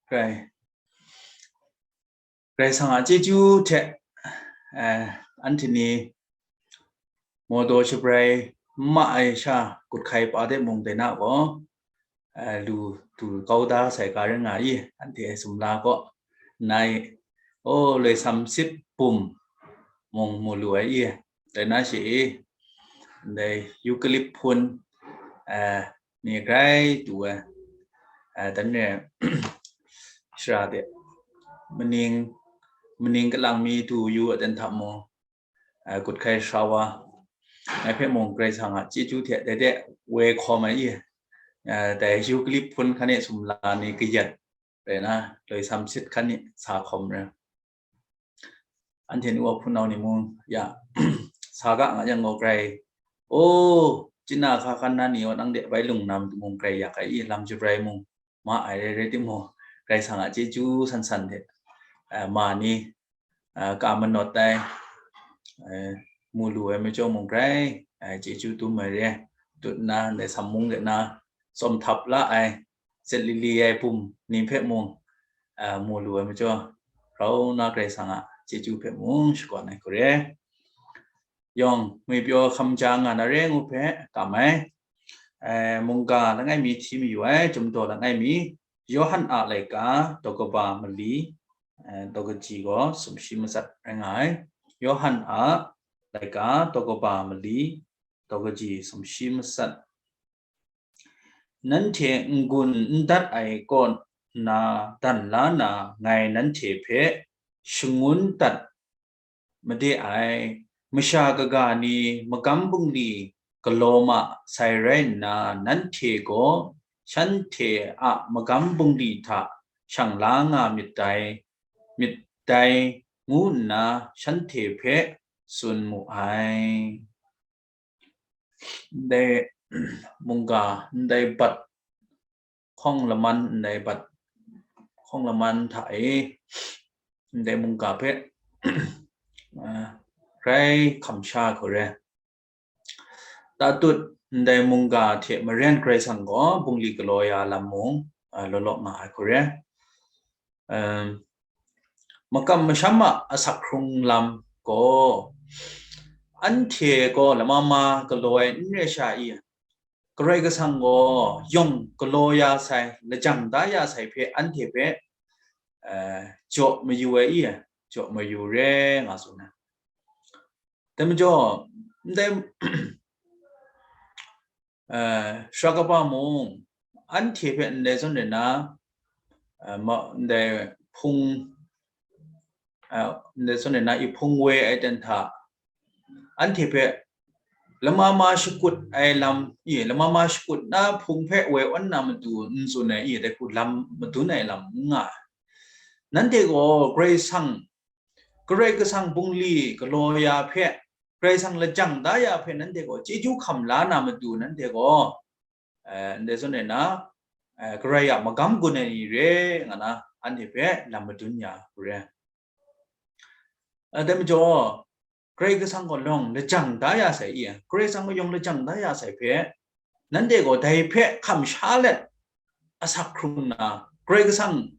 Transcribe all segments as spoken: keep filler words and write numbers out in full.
Grai, Grai Kasang a chyeju hte, eh, anhte ni mawdaw shabrai n ma ai sha, gut hkai pa de mung dai na gaw, eh, lu du kau da sai ga ring nga i, anhte sumla gaw, nai, o, loi sam sit bum mung mu lu ai i, dai na shi i, ndai eucalypt hpun, eh, ni grai tu ai, eh, dan re, shara de, maning, maning kalang mi tu yu a dan hta mung, eh, gut hkai sara wa, ngai hpe mung Grai Kasang a chyeju hte dai de woi hkawm ai i, eh, dai eucalypt hpun hkan e sumla ni kayat rai na, loi sam sit hkan ni sa hkawm rai. Anhte ni wa hpunau ni mung, ya, sa ga nga yang gaw grai, o, china hka hkan na ni wa nang de bai lung na matu mung grai yak ai i, lam jabrai mung ma ai rai, rai timung, Grai Kasang a chyeju san san hte, eh, ma ni, eh, ka manawt ai, eh, mu lu ai majaw mung grai, eh, chyeju dum ai re, tut nna, ndai sam mung de na, tsawm htap la ai, zet lili ai bum ni hpe mung, eh, mu lu ai majaw, grau na Grai Kasang a chyeju hpe mung shakawn ai hku re. Yawng, ngwipyaw hkam ja nga na re ngu hpe kam ai. Eh, mungga langai mi hti mayu ai, Chyum daw langai mi, Yawhan a laika, daw kaba mali, eh, daw kaji gaw sumshi matsat rai nga ai. Yawhan a laika, daw kaba mali, daw kaji sumshi matsat. Nanhte n-gun n dat ai kaw na dan la na ngai nanhte hpe shangun dat made ai. Masha kaga ni magam bungli galaw ma sai rai nna, nanhte gaw shanhte a magam bungli hta shang la nga myit dai, myit dai, ngu nna shanhte hpe tsun mu ai. Ndai mungga, ndai bat hkawng laman, ndai bat hkawng laman hta e, ndai mungga hpe, ah, grai hkam sha ai hku re. Tatut ndai mungga hte maren Karai Kasang gaw bungli galaw ya lam mung, ah, law law nga ai hku re. Um, makam masham a asak hkrung lam gaw, anhte gaw lama ma galaw ai n re sha i, Karai Kasang gaw yawng galaw ya sai, lajang da ya sai hpe anhte hpe, eh, jaw mayu ai i, jaw mayu re nga tsun ai. Dai majaw, ndai, eh, sara kaba mung, anhte hpe ndai zawn re na, eh, ma-, ndai hpung, eh, ndai zawn re na i hpung woi ai ten hta, anhte hpe lama ma shakut ai lam, i, lama ma shakut na hpung hpe woi awn na matu n tsun ai i, dai hku lam madun ai lam n nga ai. Nanhte gaw Karai Kasang, Karai Kasang bungli galaw ya hpe, Karai Kasang lajang da ya hpe nanhte gaw chyeju hkam la na matu nanhte gaw, eh, ndai zawn e na, eh, Karai a magam gun ai ni re nga na, anhte hpe lam madun ya hku re. Eh, dai majaw, Karai Kasang gaw yawng lajang da ya sai i, Karai Kasang gaw yawng lajang da ya sai hpe, nanhte gaw dai hpe hkam sha let, asak hkrung nna, Karai Kasang,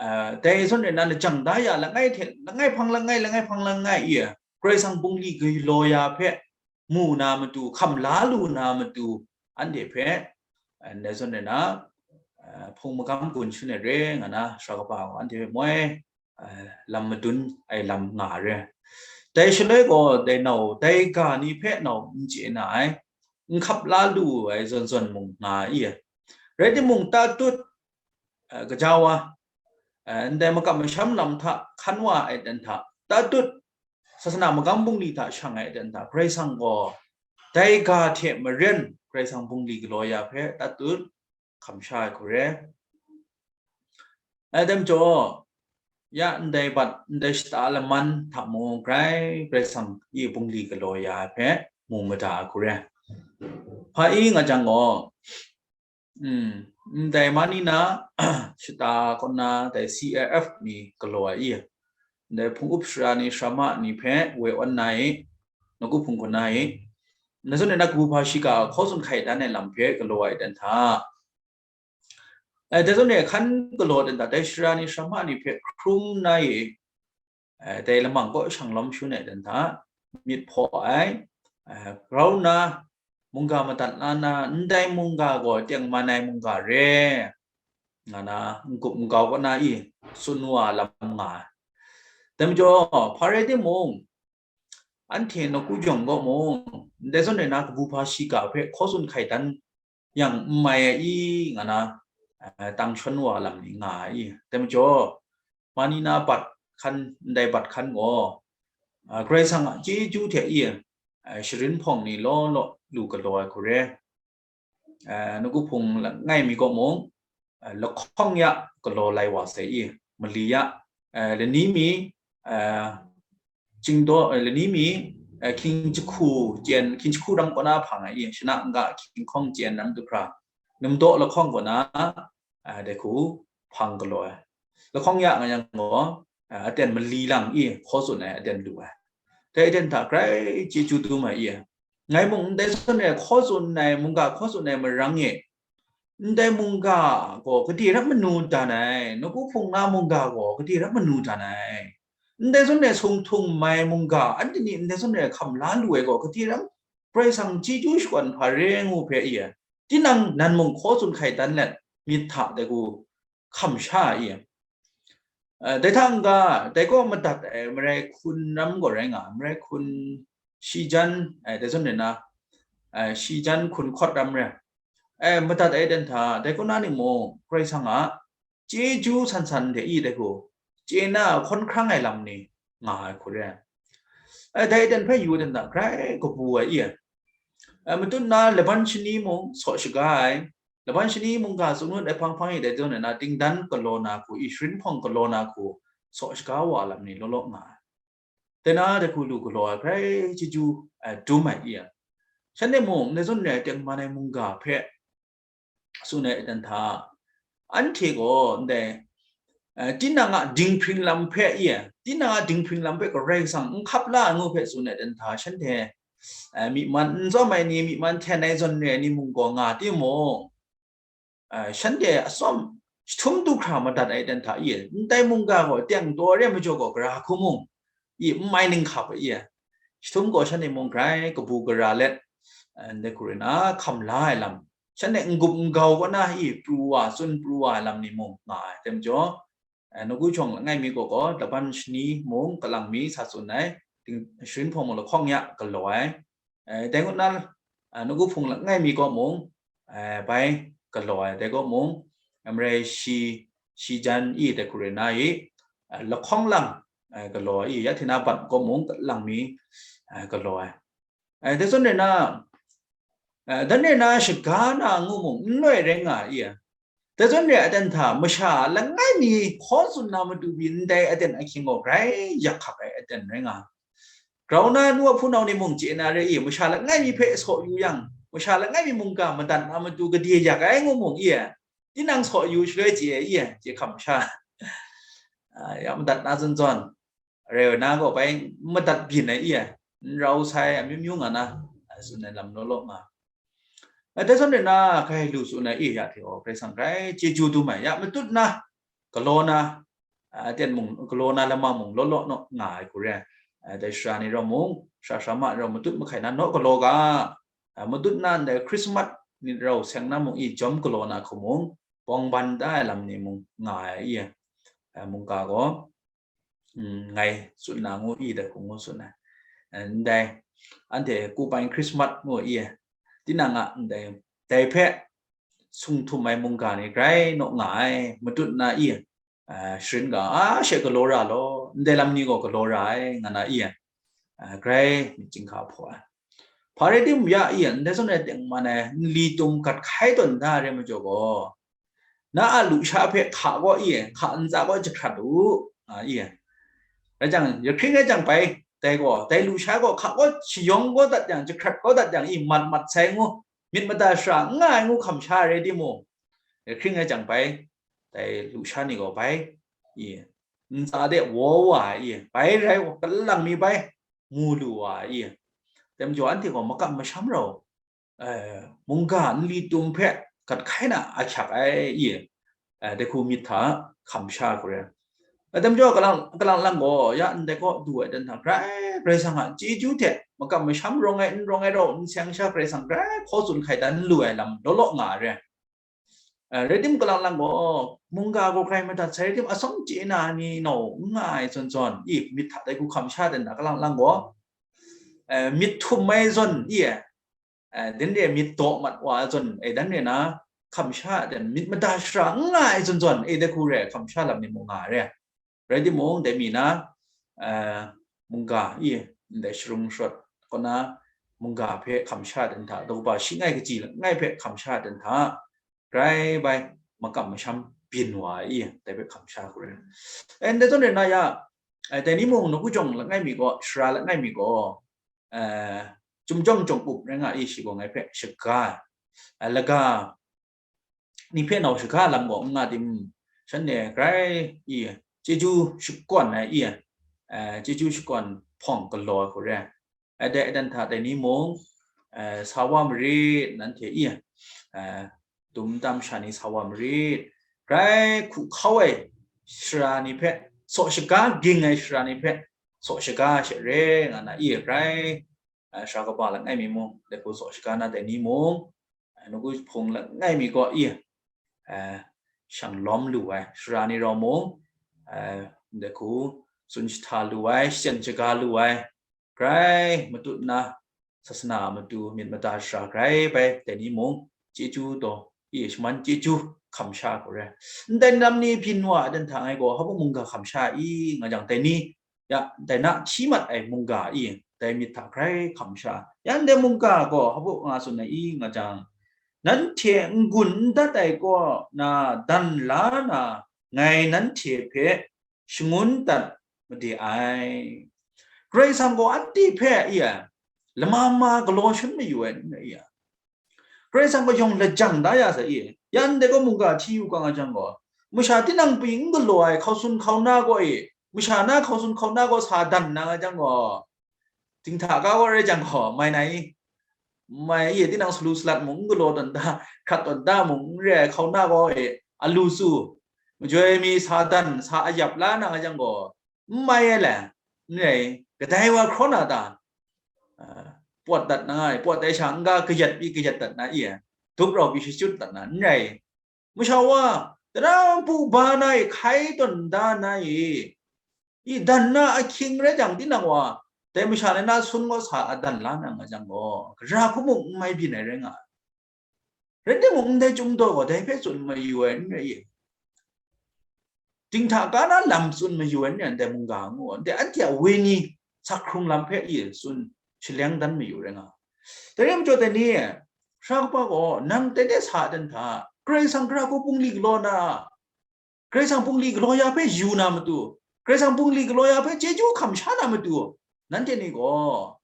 eh, dai zawn re na lajang da ya langai hte, langai hpang langai, langai hpang langai i, Karai Kasang bungli galaw ya hpe mu na matu, hkam la lu na matu, anhte hpe, eh, ndai zawn re na, eh, hpung magam gun shangai re nga na, sara kaba gaw anhte hpe moi, eh, lam madun ai lam nga re. Dai shaloi gaw, dai nau, dai ga ni hpe nau n chye na ai, n hkap la lu ai zawn zawn mung nga i, rai timung, tatut, eh, gaja wa, eh, ndai makam masham lam hta hkan wa ai ten hta, tatut sasana magam bungli hta shang ai ten hta, Karai Kasang gaw dai ga hte maren Karai Kasang bungli galaw ya hpe tatut hkam sha ai hku re. Ai dai majaw, ya ndai bat, ndai shata laman hta mung grai Karai Kasang i bungli galaw ya ai hpe mu mada ai hku re. Hpa i nga jang gaw, mm, ndai ma ni na shata kaw na dai C A F ni galaw ai i, ndai hpung up sara ni, sara ma ni hpe woi awn na i, nawku hpung kaw na i, ndai zawn e na kabu hpa shiga hkaw tsun hkai dan ai lam hpe galaw ai dan hta, Dai zawn e hkan galaw dan hta, dai sara ni, sara ma ni hpe hkrum na e, dai lamang kaw shanglawm shangun ai dan hta, myit hpaw ai, grau nna, mungga madat la na, ndai mungga gaw tengman ai mungga re, nga na, n-gup n-gau kaw na i, tsun wa lam nga ai. Dai majaw, hpa rai timung, anhte nawku jawng kaw mung, ndai zawn e na kabu hpa shiga hpe hkaw tsun hkai dan yang n mai ai i, nga na, tang shawn wa lam ni nga ai i. Dai majaw, ma ni na bat hkan, ndai bat hkan gaw, Karai Kasang a chyeju hte i, sharin hpawng ni law law lu galaw ai hku re. Nawku Hpung langai mi kaw mung, lahkawng ya galaw lai wa sai i, mali ya, lani mi, Chingdaw, lani mi, hkying jahku chyen, hkying jahku rang kaw na hpang ai i, shana n-ga hkying hkawng chyen rang du hkra, numdaw lahkawng kaw na, dai hku hpang galaw ai. Lahkawng ya nga yang gaw, aten mali lang i, hkaw tsun ai aten lu ai. Dai aten hta grai chyeju dum ai i, ngai mung ndai zawn e hkaw tsun ai, mungga hkaw tsun ai marang e, ndai mungga gaw gade rap manu dan ai, nawku hpung na mungga gaw gade rap manu dan ai, ndai zawn e sung htung mai mungga, anhte ni ndai zawn e hkam la lu ai gaw gade rap Karai Kasang chyeju shakawn hpa re ngu hpe i, tinang nan mung hkaw tsun hkai dan let myit hta dai hku hkam sha i, dai hta n-ga, dai kaw madat ai marai hkun ram gaw rai nga, marai hkun shi jan, dai zawn re na, shi jan hkun hkawt ram re, madat ai dan hta, dai kaw na ni mung, Karai Kasang a chyeju san san de i dai hku, chye na hkawn hkrang ai lam ni nga ai hku re. Dai dan hpe yu dan hta, grai kabu ai i, matut na laban shani mung saw shaga ai, laban shani mungga tsun ngut ai hpang hpang i dai zawn na, dingdan galaw na hku i, sharin hpawng galaw na hku, saw shaga wa lam ni law law nga ai. Dai na dai hku lu galaw ai, grai chyeju dum ai i, shanhte mung ndai zawn re ai tengman ai mungga hpe tsun ai dan hta, anhte gaw ndai, tinang a dinghpring lam hpe i, tinang a dinghpring lam hpe Karai Kasang n hkap la ai ngu hpe tsun ai dan hta, shanhte, myi man n tsawm ai ni, myi man hten ai zawn re ai ni mung gaw nga timung, shanhte atsawm jahtum du hkra madat ai dan hta i, ndai mungga gaw teng taw re ai majaw gaw, gara hku mung i, n mai ninghka hpe i, jahtum gaw shanhte mung grai kabu gara let, ndai hku re na hkam la ai lam, shanhte n-gup n-gau kaw na i, pru wa, tsun pru wa ai lam ni mung nga ai. Dai majaw, nawku jawng langai mi gaw gaw, laban shani mung kalang mi sa tsun ai, sharin hpawng mung lahkawng ya galaw ai. Dai ngut na, nawku hpung langai mi kaw mung, bai galaw ai, dai kaw mung, marai shi, shi jan i dai hku re na i, lahkawng lang, galaw ai i, ya hte na bat kaw mung lang mi, galaw ai. Dai zawn re na, dan re na shaga na ngu mung n loi rai nga i, dai zawn re aten hta masha langai mi hkaw tsun na matu pyi ndai aten ahkying gaw grai yak hkak ai aten rai nga. Grau na nu a hpunau ni mung chye na re i, masha langai mi hpe saw yu yang, masha langai mi mungga madat na matu gade yak ai ngu mung i, tinang saw yu shaloi chye ai i, chye hkam masha, ya madat na zawn zawn, rau na gaw bai n madat byin ai i, n rau sai, amyu myu nga na, tsun ai lam law law nga. Dai zawn re na, grai lu tsun ai i, ya hte gaw Karai Kasang grai chyeju dum ai, ya matut na, galaw na, aten mung, galaw na lama mung law law naw nga ai hku re. Dai sara ni rau mung, sara sara ma ni rau matut mahkai na naw galaw ga, matut na ndai Krismas ni rau seng na mung i jawm galaw na hku mung, bawng ban da ai lam ni mung nga ai i, mungga gaw, ngai tsun na ngu i dai hku ngu tsun ai. Ndai, anhte Kubai Krismas ngu i, tinang a ndai, dai hpe sung htum ai mungga ni grai naw nga ai, matut na i, sharin ga, a she galaw ra law, ndai lam ni gaw galaw ra ai, nga na i, grai myit chyinghka hpaw ai. Hpa rai timung ya i, ndai zawn ai tengman ai nli tum gat hkai tawn da ai rai majaw gaw, na a lusha hpe hka gaw i, hka ntsa gaw jahkrat u, nga i. Rai jang, jahkring rai jang bai, dai gaw, dai lusha gaw hka gaw shayawng gaw dat yang, jahkrat gaw dat yang i, mat mat sai ngu, myit mada shara n nga ai ngu hkam sha ai rai timung, jahkring rai jang bai, dai lusha ni gaw bai, i, ntsa de waw wa ai i, bai rai wa, kalang mi bai mu lu wa ai i. Dai majaw anhte gaw makam masham rau, mungga nli tum hpe gat hkai na ahkyak ai i, eh, dai hku myit hta hkam sha hku re. Atam jaw kalang, kalang lang gaw, ya ndai kaw du ai dan hta, grai, Karai Kasang a chyeju hte makam masham rawng ai, n rawng ai rau, n seng sha, Karai Kasang grai hkaw tsun hkai dan lu ai lam law law nga ai re. Eh, rai tim kalang lang gaw, mungga gaw grai madat sai rai tim, asawng chye na ni nau n nga ai zawn zawn, i, myit hta dai hku hkam sha dan hta kalang lang gaw, eh, myit htum ai zawn, i, eh, dan re myit daw mat wa ai zawn, eh, dan re na, hkam sha dan myit mada shara n nga ai zawn zawn, eh, dai hku re hkam sha lam ni mung nga ai re. Rai timung, dai mi na, eh, mungga, i, ndai sharung sharawt kaw na, mungga hpe hkam sha dan hta, daw kaba shi ngai kaji langai hpe hkam sha dan hta, grai bai makam masham byin wa ai, i, dai hpe hkam sha hku rai. Eh, ndai zawn rai na ya, eh, dai ni mung nawku jawng langai mi gaw, sara langai mi gaw, eh, Chyum jawng jawng up rai nga i, shi gaw ngai hpe shaga ai, eh, laga ni hpe nau shaga lam gaw n nga tim, shanhte grai i, chyeju shakawn ai i, eh, chyeju shakawn hpawng galaw ai hku re. Eh, dai dan hta dai ni mung, eh, sa wa marit, nanhte i, eh, dum tam sha ni sa wa marit, grai hku hkau ai sara ni hpe, saw shaga ging ai sara ni hpe, saw shaga she re nga na i, grai, eh, sara kaba langai mi mung, dai hku saw shaga na dai ni mung, eh, nawku hpung langai mi gaw i, eh, shang lawm lu ai, sara ni rau mung, eh, dai hku tsun jahta lu ai, shachyen shaga lu ai, grai matut na, sasana a matu myit mada shara grai bai dai ni mung, chyeju taw, i, shaman chyeju hkam sha hku re. Ndai lam ni byin wa ai dan hta ngai gaw, hpa mungga hkam sha i, nga jang, dai ni, ya, dai na hti mat ai mungga i, dai myit hta grai hkam sha. Ya ndai mungga gaw hpa nga tsun ai i, nga jang, nanhte n-gun n dat ai kaw na dan la na, ngai nanhte hpe shangun dat made ai. Karai Kasang gaw anhte hpe, i, lama ma galaw shangun mayu ai n rai, i. Karai Kasang gaw yawng lajang da ya sai, i. Ya ndai gaw mungga hti yu ga nga jang gaw, masha tinang pyi n galaw ai hkau sun hkau na gaw, i, masha na hkau sun hkau na gaw sa dan na nga jang gaw, dinghta ga gaw rai jang gaw, mai na i, mai i, tinang salu salat mung n galaw tawn da, hkrat tawn da mung n re ai hkau na gaw, i, a lu su, majoi mi sa dan, sa ayap la na nga jang gaw, n mai ai le, n rai, kadai wa hkraw na ta? Ah, pawt dat na nga ai, pawt ai sha n ga kayat pyi kayat dat na i, dup rau pyi shachyut dat na, n rai. Masha wa, tara npu ba na e, hkai tawn da na e, i, dan na ahkying rai jang, tinang wa, dai masha ni na sun gaw sa a dan la na nga jang gaw, gara hku mung n mai byin ai rai nga ai. Rai timung, ndai Chyum taw gaw dai hpe tsun mayu ai n rai i? Dinghta ga na lam tsun mayu ai n rai, ndai mungga ngu ai, ndai anhte a wenyi, sakhkrung lam hpe i tsun shaleng dan mayu rai nga ai. Dai rai majaw, dai ni, Sara kaba gaw, nang teng de sa ai dan hta, Karai Kasang gara hku bungli galaw na, Karai Kasang bungli galaw ya hpe yu na matu, Karai Kasang bungli galaw ya hpe chyeju hkam sha na matu, nanhte ni gaw,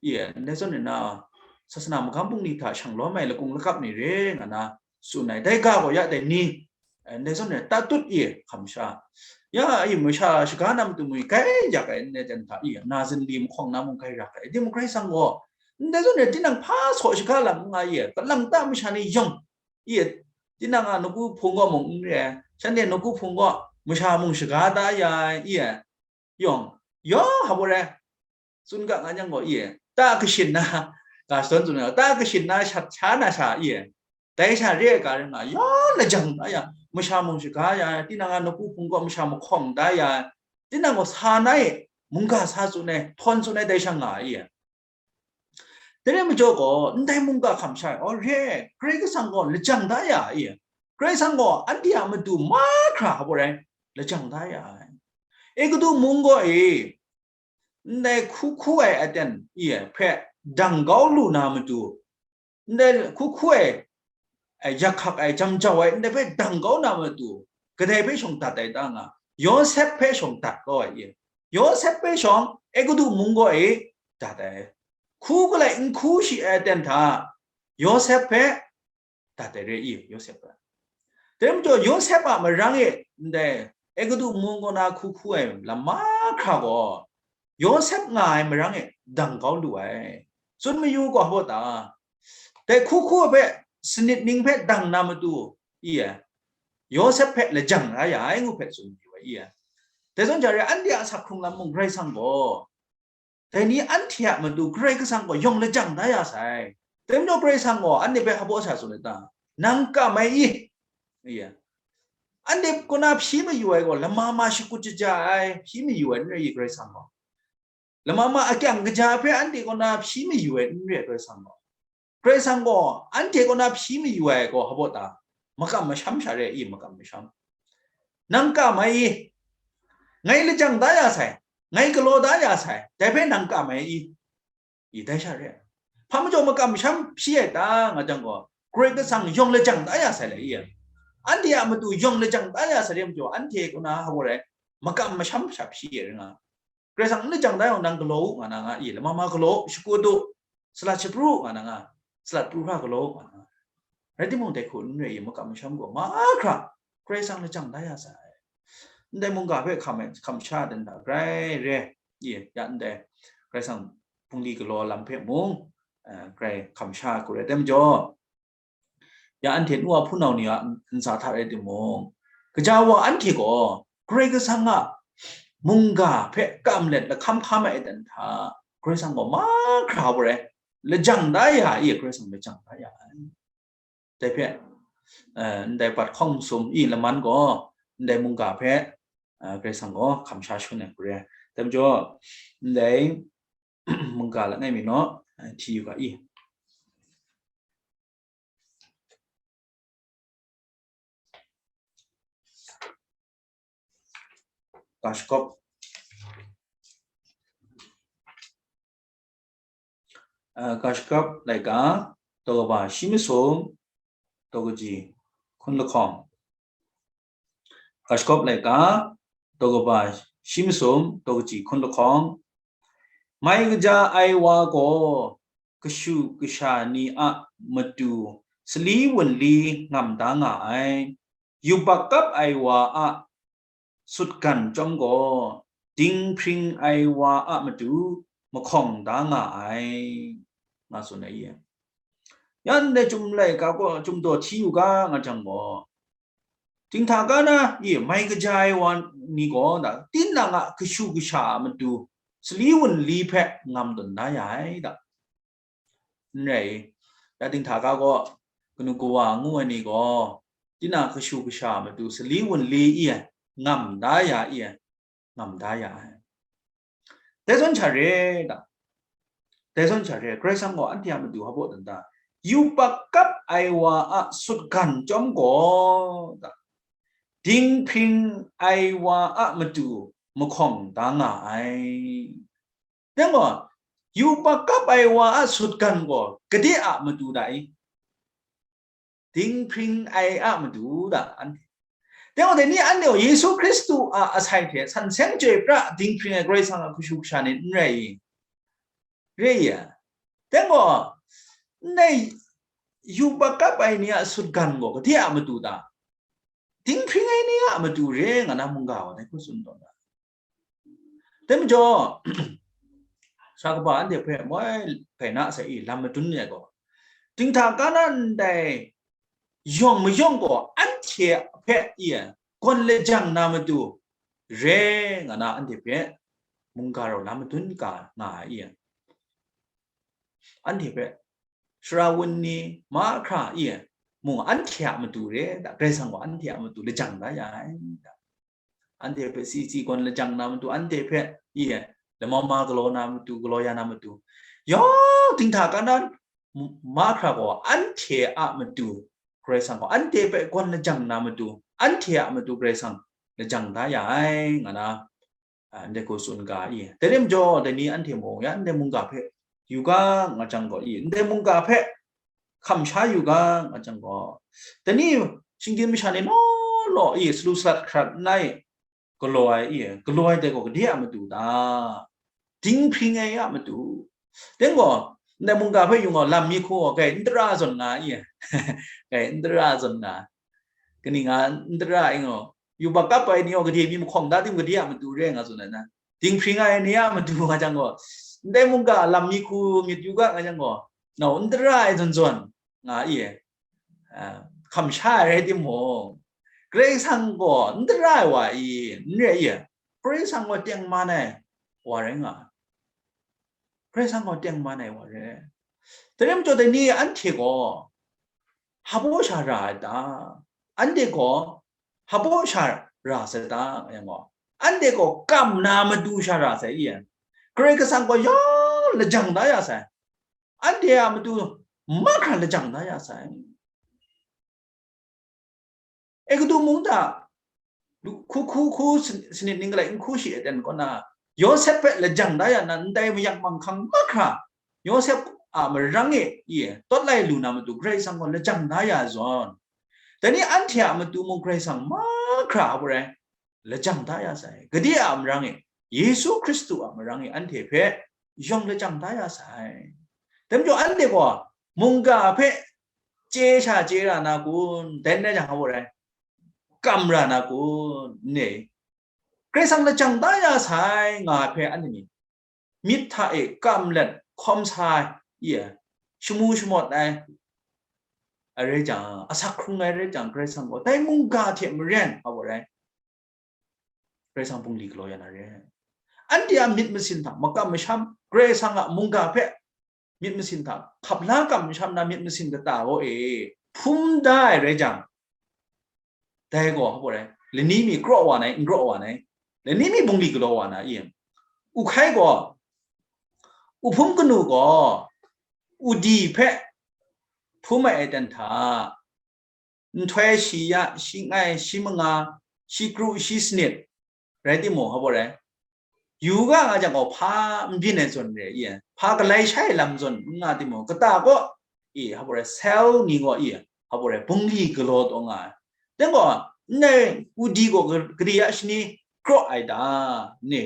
i, ndai zawn nna, sasana magam bungli hta shang lawm ai lakung lakap ni re nga na tsun ai. Dai ga gaw ya dai ni, eh, ndai zawn nna tatut i hkam sha. Ya, i, masha shaga na matu mung grai yak ai, ndai jan hta i, na zinli mahkawng na mung grai rak ai. Timung Karai Kasang gaw, ndai zawn nna tinang hpa saw shaga lam n nga i, kalang ta masha ni yawng, i, tinang a nawku hpung gaw mung n re ai, shanhte nawku hpung gaw masha mung shaga da ya ai, i, yawng, yawng hpa rai, tsun ga nga jang gaw, i, ta kashin na, ga shadawn tsun ga, ta kashin na shat sha na sha, i, dai sha re ai ga rai nga, yawng lajang da ya, masha mung shaga ya, tinang a nawku hpung gaw masha mahkawng da ya, tinang gaw sa na e, mungga sa tsun ai, htawn tsun ai, dai sha nga ai, i. Dai rai majaw gaw, ndai mungga hkam sha ai, aw re, Karai Kasang gaw lajang da ya ai, i. Karai Kasang gaw anhte a matu mahkra hpa rai, lajang da ya ai. Egutu mung gaw e, ndai hku hku ai aten i hpe dang kau lu na matu, ndai hku hku ai, ai, yak hkak ai, jam jau ai, ndai hpe dang kau na matu, kadai hpe shawng dat ai ta nga, Yawsep hpe shawng dat kau ai i? Yawsep hpe shawng Egutu mung gaw e dat ai. Hku galai n hku shi ai aten hta, Yawsep hpe dat ai re i, Yawsep hpe. Dai majaw, Yawsep a marang e ndai Egutu mung kaw na hku hku ai lam mahkra gaw, Yawsep nga ai marang e dang kau lu ai. Tsun mayu gaw hpa ta? Dai hku hku hpe sanit ning hpe dang na matu, i, Yawsep hpe lajang la ya ai ngu hpe tsun yu ai i. Dai zawn jare, anhte a asak hkrung lam mung Karai Kasang gaw, dai ni anhte a matu Karai Kasang gaw yawng lajang da ya sai. Dai majaw Karai Kasang gaw anhte hpe hpaw sa tsun ai ta? Nang kam ai i, iya, anhte kaw na hpyi mayu ai gaw lama ma shakut jaja ai, hpyi mayu ai n rai i, Karai Kasang gaw. Lama ma akyang kaja hpe anhte kaw na hpyi mayu ai n rai, Karai Kasang gaw. Karai Kasang gaw anhte kaw na hpyi mayu ai gaw hpaw ta? Makam masham sha re i, makam masham. Nang kam ai i, ngai lajang da ya sai, ngai galaw da ya sai, dai hpe nang kam ai i, i dai sha re. Hpa majaw makam masham hpyi ai ta nga jang gaw, Karai Kasang yawng lajang da ya sai le i. Anhte a matu yawng lajang da ya sai re majaw, anhte kaw na hpaw rai, makam masham sha hpyi ai ring nga. Karai Kasang n lajang da yang nang galaw u nga na nga i, lama ma galaw, shakut u, salat shapru u nga na nga, salat pru hkra galaw u nga na nga. Rai timung, dai hku n rai i, makam masham gaw mahkra Karai Kasang lajang da ya sai. Ndai mungga hpe hkam ai, hkam sha dan hta grai re i, ya ndai Karai Kasang bungli galaw lam hpe mung, eh, grai hkam sha hku rai, dai majaw, ya anhte nu a hpunau ni a ntsa hta rai timung, gaja wa anhte gaw Karai Kasang a mungga hpe kam let lahkam hkam ai dan hta, Karai Kasang gaw mahkra hpaw rai lajang da ya i, Karai Kasang lajang da ya ai. Dai hpe, eh, ndai pat hkawng masum i laman gaw, ndai mungga hpe, eh, Karai Kasang gaw hkam sha shangun ai hku re. Dai majaw, ndai mungga langai mi naw, eh, hti yu ga i. Ga shagawp, eh, ga shagawp laika, daw kaba shi masum, daw kaji hkun lahkawng. Ga shagawp laika, daw kaba shi masum, daw kaji hkun lahkawng. Mai kaja ai wa gaw kashu kasha ni a matu sali wunli ngam da nga ai. Yubak kap ai wa a sutgan chyawm gaw, dinghpring ai wa a matu mahkawng da nga ai, nga tsun ai i. Ya ndai chyum laika gaw, chyum daw hti yu ga nga jang gaw, dinghta ga na i, mai kaja ai wa ni gaw, da, tinang a kashu kasha a matu sali wunli hpe ngam tawn da ya ai, da. N rai i, ya dinghta ga gaw, kanu kawa ngu ai ni gaw, tinang kashu kasha a matu sali wunli i, ngam da ya i, ngam da ya ai. Dai zawn sha re, da. Dai zawn sha re, Karai Kasang gaw anhte a matu hpaw dan ta? Yubak kap ai wa a sutgan chyawm gaw, da, dinghpring ai wa a matu mahkawng da nga ai. Dai gaw, yubak kap ai wa a sutgan gaw gade a matu da i? Dinghpring ai a matu da, anhte. Dai gaw, dai ni anhte gaw Yesu Hkristu a asai hte san seng chyoi pra dinghpring ai Karai Kasang a kashu kasha ni n rai i? Re i? Dai gaw, ndai yubak kap ai ni a sutgan gaw gade a matu da? Dinghpring ai ni a matu re nga na mungga gaw dai hku tsun tawn da. Dai majaw, sa kaba anhte hpe moi hpai na sai i, lam madun ni ai gaw, dinghta ga na ndai yawng mayawng gaw anhte hpe i, gawn lajang na matu re nga na anhte hpe mungga rau lam madun ga nga ai i, anhte hpe sara wun ni mahkra i, mung anhte a matu re, da, Karai Kasang gaw anhte a matu lajang da ya ai, da. Anhte hpe si si gawn lajang na matu, anhte hpe i, lama ma galaw na matu, galaw ya na matu, yawng dinghta ga na mahkra gaw anhte a matu Karai Kasang gaw anhte hpe gawn lajang na matu, anhte a matu Karai Kasang lajang da ya ai nga na, a, ndai hku tsun ga i. Dai lam jaw, dai ni anhte mung ya ndai mungga hpe yu ga nga jang gaw i, ndai mungga hpe hkam sha yu ga nga jang gaw, dai ni shinggyim masha ni law law i, salu salat hkrat nna i, galaw ai i, galaw ai dai gaw gade a matu ta? Dinghpring ai a matu. Dai gaw, ndai mungga hpe yung gaw, lam mi hku gaw, kai n tara zawn nga i, kai n tara zawn nga. Kaning nga n tara i ngaw, yubak kap ai ni gaw gade mi mahkawng da tim, gade a matu re nga tsun ai na? Dinghpring ai ni a matu nga jang gaw, ndai mungga lam mi hku myit yu ga nga jang gaw, nau n tara ai zawn zawn nga i, a, hkam sha ai rai timung, Karai Kasang gaw n tara ai wa i, n re i, Karai Kasang gaw tengman ai wa rai nga ai. Karai Kasang gaw tengman ai wa rai. Dai rai majaw, dai ni anhte gaw hpa baw sha ra ai ta? Anhte gaw hpa baw sha ra sai ta? Nga yang gaw, anhte gaw kam na matu sha ra sai i, Karai Kasang gaw yawng lajang da ya sai. Anhte a matu mahkra lajang da ya sai. Egutu mung hta, hku hku hku sin-, sinit ning galai n hku shi aten kaw na, Yawsep hpe lajang da ya na, ndai mayak manghkang mahkra, Yawsep a marang e, i, tawt lai lu na matu Karai Kasang gaw lajang da ya zawn, dai ni anhte a matu mung Karai Kasang mahkra a gaw rai lajang da ya sai. Gade a marang e, Yesu Hkristu a marang e anhte hpe yawng lajang da ya sai. Dai majaw anhte gaw mungga hpe chye sha chye ra na kun? Dai n rai jang, hpa baw rai, kam ra na kun? N re. Karai Kasang lajang da ya sai nga ai hpe anhte ni myit hta e kam let hkawm sa ai, i, shamu shamawt ai, a rai jang, asak hkrung ai rai jang, Karai Kasang gaw dai mungga hte maren, hpa baw rai, Karai Kasang bungli galaw ya na re. Anhte a myit masin hta makam masham, Karai Kasang a mungga hpe myit masin hta hkap la kam masham na myit masin kata gaw e hpum da ai rai jang, dai gaw, hpa baw rai, lani mi kraw wa nai, n kraw wa nai, lani mi bungli galaw wa na i? U hkai gaw, u hpum kanu gaw u di hpe hpum ai aten hta, nhtoi shi ya, shi ngai, shi manga, shi kru, shi sanit rai timung, hpa baw rai, yu ga nga jang gaw, hpa n byin ai zawn re i, hpa galai shai ai lam zawn n nga timung, kata gaw i, hpa baw rai, sel ni gaw i, hpa baw rai, bungli galaw taw nga ai. Dai gaw, ndai u di gaw ga-, gade a shani kraw ai ta? N re,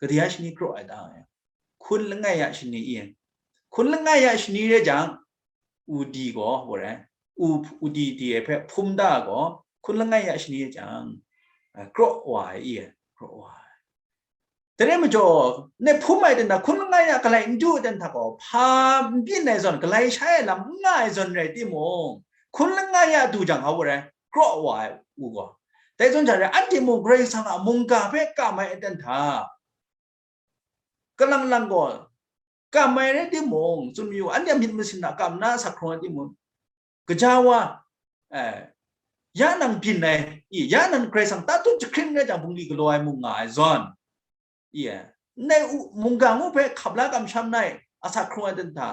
gade a shani kraw ai ta? Hkun langai a shani i, hkun langai a shani rai jang, u di gaw, hpa baw rai, u, u di di ai hpe hpum da gaw, hkun langai a shani rai jang, a, kraw wa ai i, kraw wa ai. Dai rai majaw, ndai hpum ai aten hta, hkun langai a galai n du ai aten hta gaw, hpa n byin ai zawn, galai shai ai lam n nga ai zawn rai timung, hkun langai a du jang, hpa baw rai, kraw wa ai u gaw. Dai zawn hta rai, anhte mung Karai Kasang a mungga hpe kam ai aten hta, kalang lang gaw kam ai rai timung, tsun mayu, anhte a myit masin hta kam na asak hkrung ai timung, gaja wa, eh, ya nang byin ai, i, ya nang Karai Kasang tatut jahkring rai jang, bungli galaw ai mung nga ai zawn, i, ndai u, mungga ngu hpe hkap la kamsham na i, asak hkrung ai aten hta,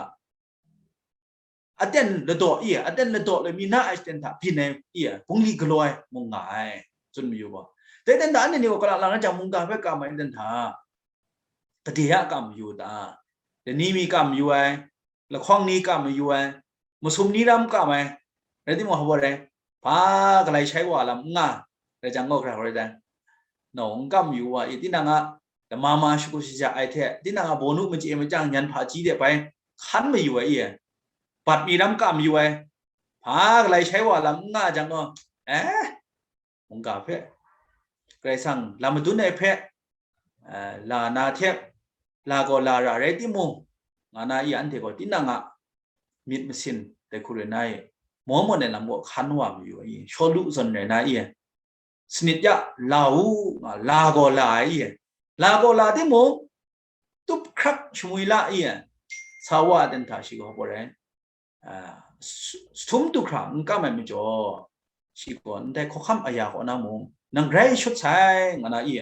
aten ladaw i, aten ladaw lami na ai shaten hta byin ai i, bungli galaw ai mung nga ai, tsun mayu gaw. Dai aten hta anhte ni gaw kalang lang rai jang, mungga hpe kam ai aten hta, gade a kam mayu ta? Lani mi kam mayu ai, lahkawng ni kam mayu ai, masum ni ram kam ai, rai timung, hpa baw rai, hpa galai shai wa lam n nga, rai jang gaw, hkra hkra rai, nau n kam mayu wa i, tinang a lama ma shagu shaja ai hte, tinang a bawnu machye machyang nyan hpaji de bai hkan mayu ai i, bat mi ram kam mayu ai, hpa galai shai wa lam n nga jang gaw, eh, mungga hpe, Karai Kasang lam madun ai hpe, eh, la na hte, la gaw la ra rai timung, nga na i, anhte gaw tinang a myit masin dai hku rai na i, maw mawn ai lam gaw hkan wa mayu ai i, Shawlu zawn rai na i, sanit ya la u, nga, la gaw la ai i, la gaw la timung, tup hkrak shamwi la i, sa wa ai aten hta shi gaw, hpa baw rai, a, su-, sum du hkra n kam ai majaw, shi gaw ndai hkawhkam aya kaw na mung, nang grai shut sai, nga na i,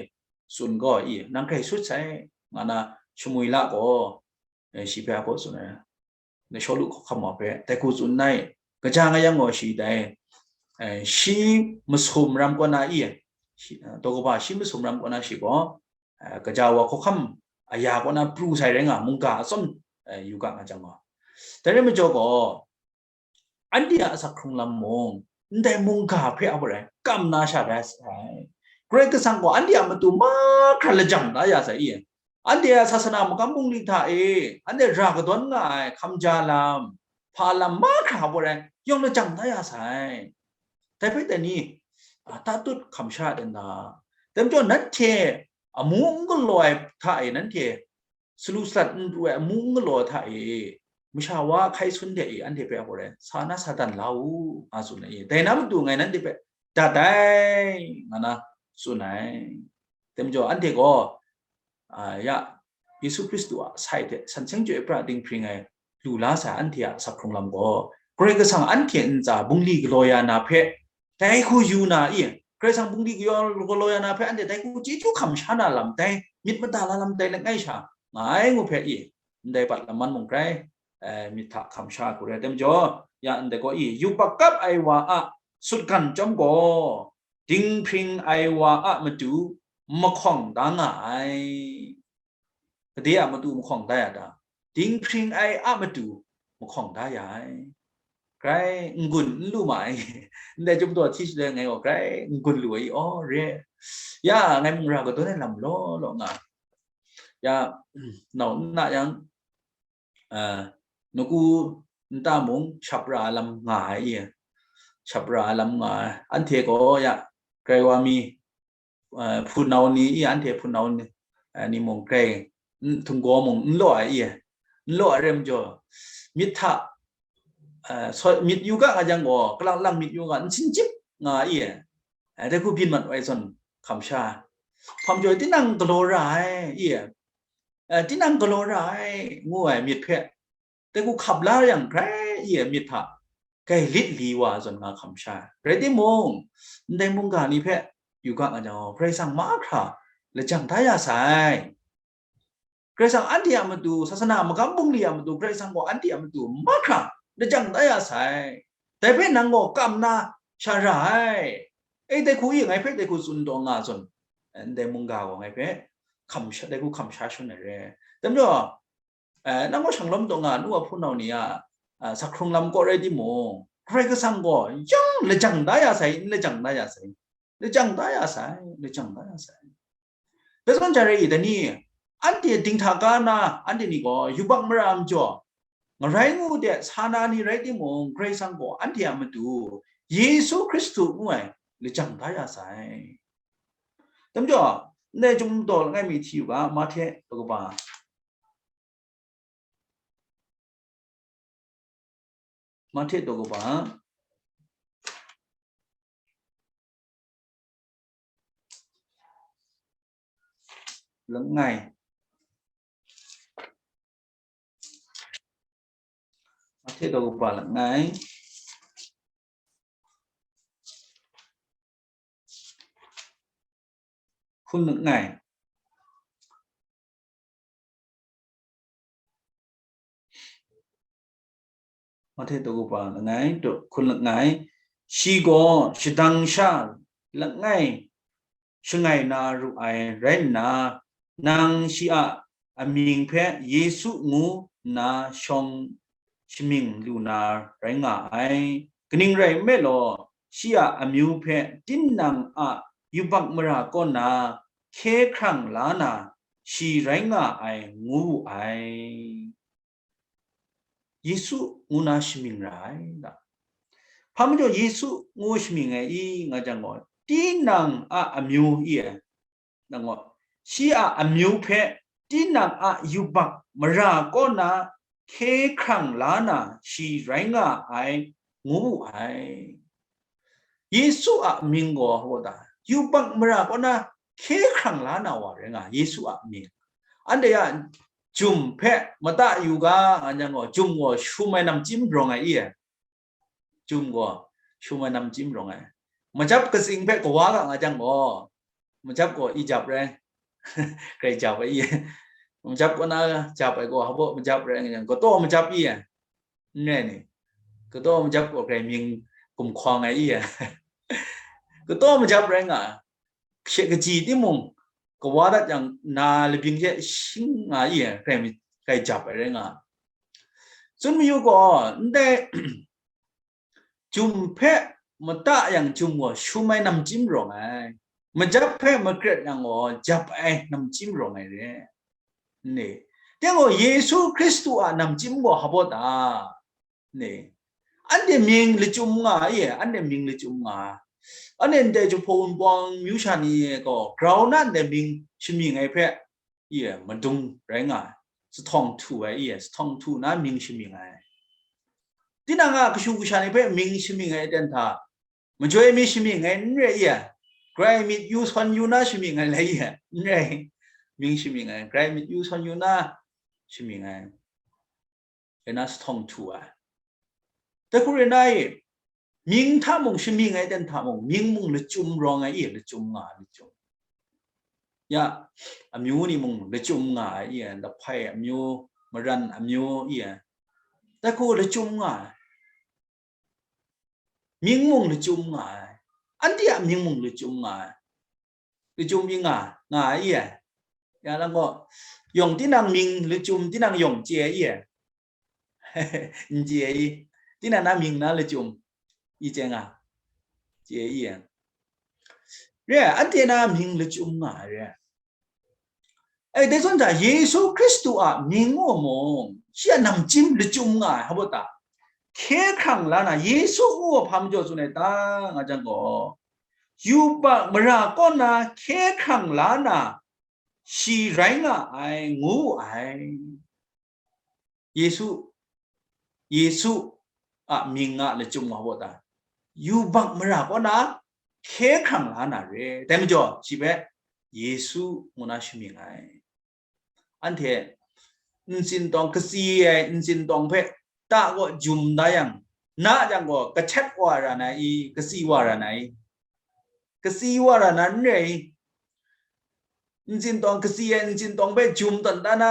tsun gaw i, nang grai shut sai, nga na shamwi la gaw, eh, shi hpe a baw tsun ai. Ndai Shawlu hkawhkam wa hpe dai hku tsun na i, kaja nga yang gaw shi dai, eh, shi masum ram kaw na i, shi, eh, daw kaba shi masum ram kaw na shi gaw, eh, gaja wa hkawhkam aya kaw na pru sai rai nga, mungga atsawm, eh, yu ga nga jang gaw. Dai rai majaw gaw, anhte a asak hkrung lam mung, ndai mungga hpe a baw rai kam na sha rai sai. Karai Kasang gaw anhte a matu mahkra lajang da ya sai i, anhte a sasana magam bungli hta e, anhte ra kadawn nga ai hkamja lam, hpa lam mahkra a baw rai yawng lajang da ya sai. Dai hpe dai ni, a, tatut hkam sha ai dan da? Dai majaw nanhte amu n galaw ai hta e, nanhte salu salat n pru ai amu n galaw ai hta e, masha wa hkai sun de e, anhte hpe a baw rai, sa na sa dan la u, nga tsun ai e. Dai na matu ngai nanhte hpe dat ai, nga na tsun ai. Tem jaw, anhte gaw, a, ya, Yesu Hkristu a sai hte san seng chyoi pra dinghpring ai lu la sai anhte a asak hkrung lam gaw, Karai Kasang anhte ntsa bungli galaw ya na hpe, dai hku yu na i, Karai Kasang bungli galaw, galaw ya na hpe anhte dai hku chyeju hkam sha na lam, dai myit mada la lam, dai langai sha nga ai ngu hpe i, ndai bat laman mung grai, eh, myit hta hkam sha hku rai tem jaw, ya ndai gaw i, yubak kap ai wa a sutgan chyawm gaw, dinghpring ai wa a matu mahkawng da nga ai. Gade a matu mahkawng da ya ta? Dinghpring ai a matu mahkawng da ya ai. Grai n-gun n lu ma ai. Ndai chyum taw hti shaloi ngai gaw grai n-gun lu ai, aw, re. Ya, ngai mung ra kadawn ai lam law law nga. Ya, nau n na yang, a, naku nta mung shap ra ai lam nga ai i, shap ra ai lam nga ai. Anhte gaw ya, grai wa mi, a, hpunau ni i, anhte hpunau ni, a, ni mung grai, n, htinggaw mung n law ai i, n law ai rem jaw, myit hta, a, soi, myit yu ga nga jang gaw, kalang lang myit yu ga, n sin chyip nga ai i, a, dai hku byin mat ai zawn hkam sha, hpam jaw tinang galaw ra ai i, a, tinang galaw ra ai, ngu ai myit hpe, dai hku hkap la yang grai i ai myit hta grai lit li wa zawn nga hkam sha ai. Rai timung, ndai mungga ni hpe yu ga nga jang, Karai Kasang mahkra lajang da ya sai. Karai Kasang anhte a matu, sasana magam bungli a matu, Karai Kasang gaw anhte a matu mahkra lajang da ya sai. Dai hpe nang gaw kam na sha ra ai. E, dai hku i ngai hpe dai hku tsun taw nga zawn, ndai mungga gaw ngai hpe hkam sha, dai hku hkam sha shangun ai re. Tem jaw, eh, nang gaw shanglawm taw nga, nu wa hpunau ni a, a, asak hkrung lam kaw rai timung, Karai Kasang gaw yang lajang da ya sai, n lajang da ya sai, lajang da ya sai, lajang da ya sai. Dai zawn jang rai i, dai ni, anhte dinghta ka na, anhte ni gaw yubak mara majaw, ngarai ngu de sa na ni rai timung, Karai Kasang gaw anhte a matu, Yesu Hkristu ngu ai, lajang da ya sai. Tem jaw, ndai chyum taw langai mi hti u ga, Mahte daw kaba. Mahte daw kaba langai. Mahte daw kaba langai. Hkun langai. Mahte daw kaba langai, daw hkun langai. Shi gaw shadang sha langai shangai na ru ai rai nna, nang shi a amying hpe Yesu ngu nna shawng shamying lu na rai nga ai. Kaning rai nme law, shi a amyu hpe tinang a yubak mara kaw na hkye hkrang la na shi rai nga ai ngu wu ai. Yesu ngu na shamying ra ai, da. Hpa majaw Yesu ngu shamying ai i, nga jang gaw, tinang a amyu i ai, nang gaw, shi a amyu hpe tinang a yubak mara kaw na hkye hkrang la na shi rai nga ai, ngu wu ai. Yesu a mying gaw, hpa da, yubak mara kaw na hkye hkrang la na wa rai nga, Yesu a mying. Anhte a jum hpe mata yu ga, nga jang gaw, jum gaw shum ai namchyim rawng ai i, jum gaw shum ai namchyim rawng ai. Majap katsing hpe kawa ga nga jang gaw, majap gaw i jap rai, grai jap ai i. Majap kaw na jap ai gaw, hpa majap rai nga jang, kataw majap i, n rai ni? Kataw majap gaw grai mying gumhkawng ai i, kataw majap rai nga, she kaji timung, kawa dat yang na labyin hte shing nga i, grai mi-, grai jap ai rai nga. Tsun mayu gaw, ndai jum hpe mata yang jum gaw shum ai namchyim rawng ai, majap hpe magret yang gaw jap ai namchyim rawng ai re. Ni, teng gaw Yesu Hkristu a namchyim gaw hpa da? Ni, anhte mying lachyum nga ai, anhte mying lachyum nga ai. Anhte ndai jahpaw wunpawng myu sha ni gaw grau na ndai mying shamying ai hpe, i, madung rai nga ai, sahtawng htu ai, i, sahtawng htu na mying shamying ai. Tinang a kashu kasha ni hpe mying shamying ai aten hta, Majoi mi shamying ai n rai i? Grai myit yu sawn yu na shamying ai lai i? N rai. Mying shamying ai, grai myit yu sawn yu na shamying ai. Rai na, sahtawng htu ai. Dai hku rai na i, mying hta mung shamying ai ten hta mung, mying mung lachyum rawng ai i, lachyum nga ai, lachyum. Ya, amyu ni mung lachyum nga ai i, lahpai amyu, maran amyu i, dai hku lachyum nga ai. Mying mung lachyum nga ai. Anhte a mying mung lachyum nga ai. Lachyum i nga, nga ai i? Ya lang gaw, yawng tinang mying lachyum, tinang yawng chye ai i? N chye ai i? Tinang na mying na lachyum i chye nga? Chye ai i? Re ai, anhte na mying lachyum nga ai re ai. E, dai zawn hta Yesu Hkristu a mying gaw mung, shi a namchyim lachyum nga ai, hpa ta? Hkye hkrang la na, Yesu ngu a hpa majaw tsun ai ta, nga jang gaw, yubak mara kaw na hkye hkrang la na, shi rai nga ai, ngu wu ai. Yesu, Yesu a mying a lachyum nga baw ta? Yubak mara kaw na hkye hkrang la na re. Dai majaw, shi hpe Yesu ngu na shamying ai. Anhte ntsin tawng, katsi ai ntsin tawng hpe ta gaw jum da yang, na jang gaw, kahtet wa ra na i, katsi wa ra na i? Katsi wa ra na n rai i? Ntsin tawng, katsi ai ntsin tawng hpe jum tawn da na,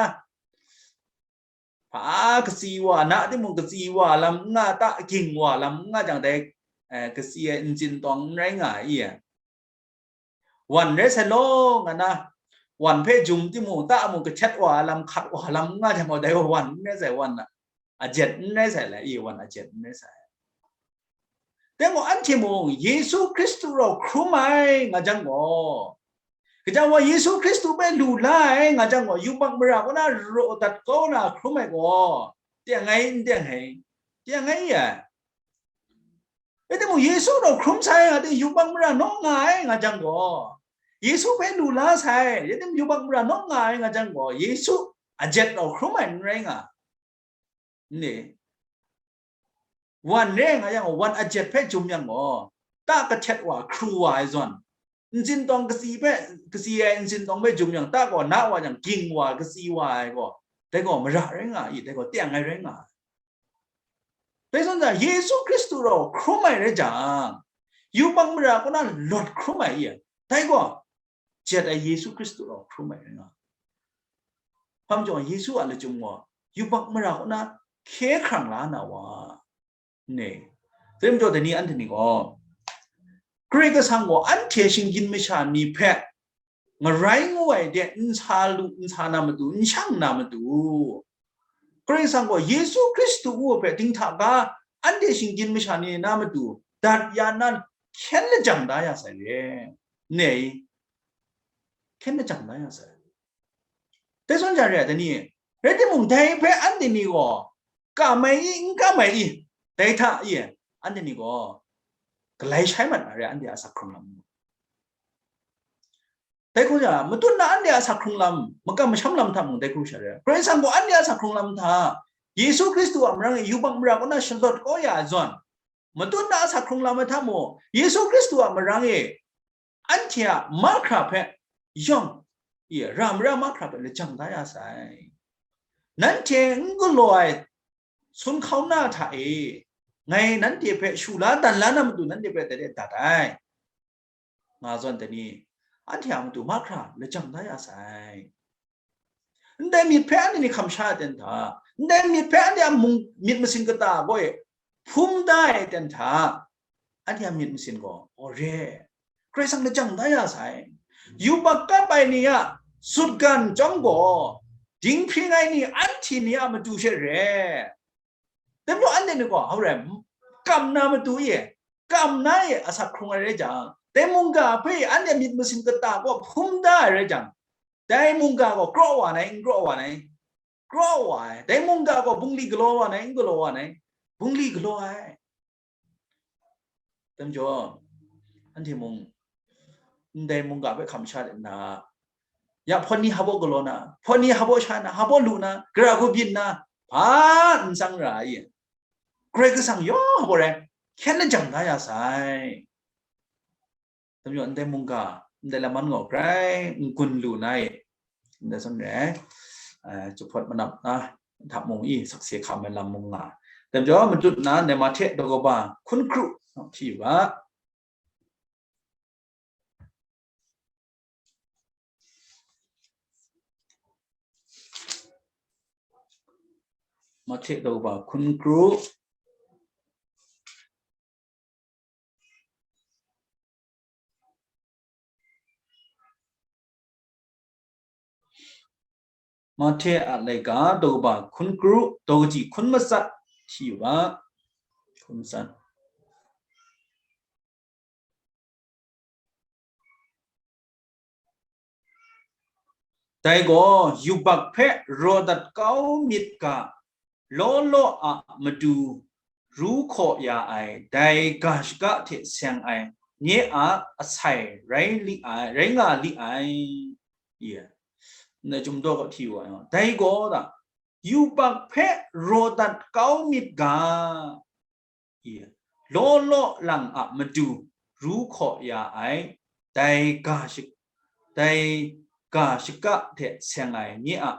hpa katsi wa, na timung katsi wa lam n nga ta, ging wa lam n nga jang dai, eh, katsi ai ntsin tawng n rai nga ai i? Wan rai sai law, nga na, wan hpe jum timung, ta mung kahtet wa lam, hkat wa lam n nga jang gaw, dai gaw wan n rai sai, wan a, ajet n rai sai, lai i, wan ajet n rai sai. Dai gaw anhte mung Yesu Hkristu rau hkrum ai nga jang gaw, kaja wa Yesu Hkristu hpe lu la ai nga jang gaw, yubak mara kaw na raw dat kau na hkrum ai gaw, teng ai n teng ai? Teng ai i? Rai timung, Yesu rau hkrum sai, nga ting yubak mara naw nga ai nga jang gaw, Yesu hpe lu la sai, rai timung yubak mara naw nga ai nga jang gaw, Yesu ajet rau hkrum ai n rai nga. Ni, wan re nga yang, wan ajet hpe jum yang gaw, ta kahtet wa, hkru wa ai zawn, ntsin tawng katsi hpe, katsi ai ntsin tawng hpe jum yang, ta gaw na wa yang, ging wa, katsi wa ai gaw, dai gaw mara rai nga i, dai gaw teng ai rai nga ai. Dai zawn, Yesu Hkristu rau hkrum ai rai jang, yubak mara kaw na lawt hkrum ai i, dai gaw jet ai Yesu Hkristu rau hkrum ai rai nga. Hpa majaw, Yesu a lachyum gaw yubak mara kaw na hkye hkrang la na wa, ne. Dai majaw, dai ni, anhte ni gaw, Karai Kasang gaw anhte shinggyim masha ni hpe ngarai ngu ai de n sa lu, n sa na matu, n shang na matu, Karai Kasang gaw Yesu Hkristu ngu ai hpe dinghta ga anhte shinggyim masha ni na matu dat ya nna hkyen lajang da ya sai re. Ne, hkyen lajang da ya sai. Dai zawn ja re ai, dai ni, rai timung, dai hpe anhte ni gaw kam ai i, n kam ai i, dai hta i, anhte ni gaw galai shai mat na re, anhte a asak hkrung lam. Dai hku sha, matut na anhte a asak hkrung lam, makam masham lam hta mung dai hku sha re. Karai Kasang gaw anhte a asak hkrung lam hta, Yesu Hkristu a marang e yubak mara kaw na shalawt kau ya ai zawn, matut na asak hkrung lam ai hta mung, Yesu Hkristu a marang e anhte a mahkra hpe yawng e, ra mara mahkra hpe lajang da ya sai. Nanhte n galaw ai sun hkauna hta e, ngai nanhte hpe shu la dan la na matu, nanhte hpe dai de dat ai, nga zawn, dai ni, anhte a matu mahkra lajang da ya sai. Ndai myit hpe anhte ni hkam sha ai ten hta, ndai myit hpe anhte a mung, myit masin kata gaw e hpum da ai ten hta, anhte a myit masin gaw, aw re, Karai Kasang lajang da ya sai. Yubak kap ai ni a sutgan chyawm gaw, dinghpring ai ni anhte ni a matu she re. Dai majaw anhte ni gaw, hau rai, kam na matu e, kam na e asak hkrung ai rai jang, dai mungga hpe anhte myit masin kata gaw hpum da ai rai jang, dai mungga gaw kraw wa nai, n kraw wa nai? Kraw wa ai. Dai mungga gaw bungli galaw wa nai, n galaw wa nai? Bungli galaw ai. Dai majaw, anhte mung ndai mungga hpe hkam sha let nna, ya hpawn ni hpa baw galaw na, hpawn ni hpa baw sha na, hpa baw lu na, gara hku byin na, hpa n tsang ra ai. Karai Kasang yawng hpa baw rai, hkyen lajang da ya sai. Dai majaw ndai mungga, ndai laman gaw grai n gun lu na e, ndai zawn re ai, eh, jahpawt manap na, hta mung i sakse hkam ai lam mung nga. Dai majaw matut nna ndai Mahte daw kaba hkun kru hti u ga. Mahte daw kaba hkun kru. Mahte a laika daw kaba hkun kru, daw kaji hkun matsat hti u ga, hkun matsat. Dai gaw yubak hpe raw dat kau myit ga, law law a matu ru hkaw ya ai, dai ga shaga hte seng ai nye a asai rai li ai, rai nga li ai. Ye. Ndai Chyum daw kaw hti wa yang, dai gaw da, yubak hpe raw dat kau myit ga, i, law law lang a matu ru hkaw ya ai, dai ga shi-, dai ga shaga hte seng ai nye a